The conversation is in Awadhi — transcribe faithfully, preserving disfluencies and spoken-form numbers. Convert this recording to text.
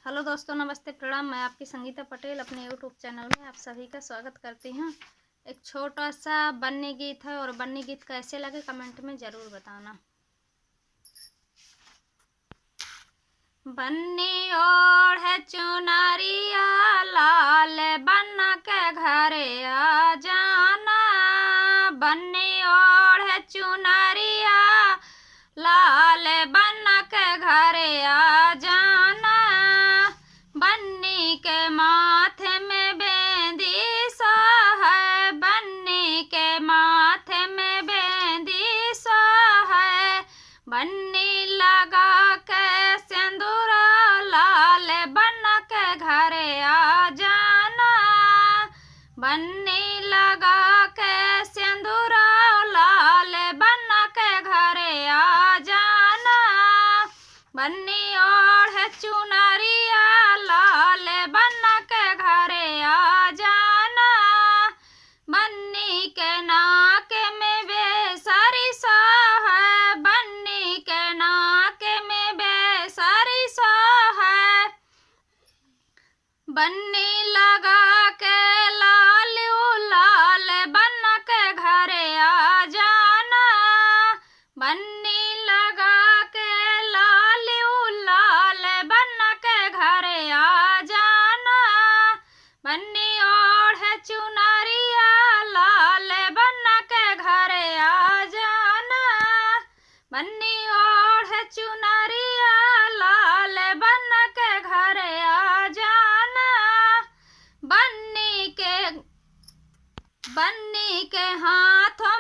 हेलो दोस्तों, नमस्ते, प्रणाम। मैं आपकी संगीता पटेल अपने YouTube चैनल में आप सभी का स्वागत करती हूँ। एक छोटा सा बन्नी गीत है और बन्नी गीत कैसे लगे comment में ज़रूर बताना। बन्नी ओढ़ चुनरिया लाल बन के घरे आ जाना। बन्नी ओढ़ चुनरिया लाल बन के घरे आ जाना। बन्नी के माथे में बेंदी सोहे, बन्नी के माथे में बेंदी सोहे। बन्नी लगा के सेंदूरा लाल बन के घरे आ जाना। बन्नी लगा के सेंदूरा लाल बन के घरे आ जाना। बन्नी ओढ़ चुनरिया लाल बन के घरे आ जाना। बन्नी के नाक में बेसरी सोहे, बन्नी के नाक में बेसरी सोहे। बन्नी लगा के लाल लाल बन के घरे आ जाना। बन्नी लगा के लाल लाल बन के घरे आ जाना। बन्नी ओढ़ चुनरिया लाल बन के घरे आ जाना। बन्नी ओढ़ चुनरिया लाल बन के घरे आ जाना। बन्नी के, बन्नी के हाथों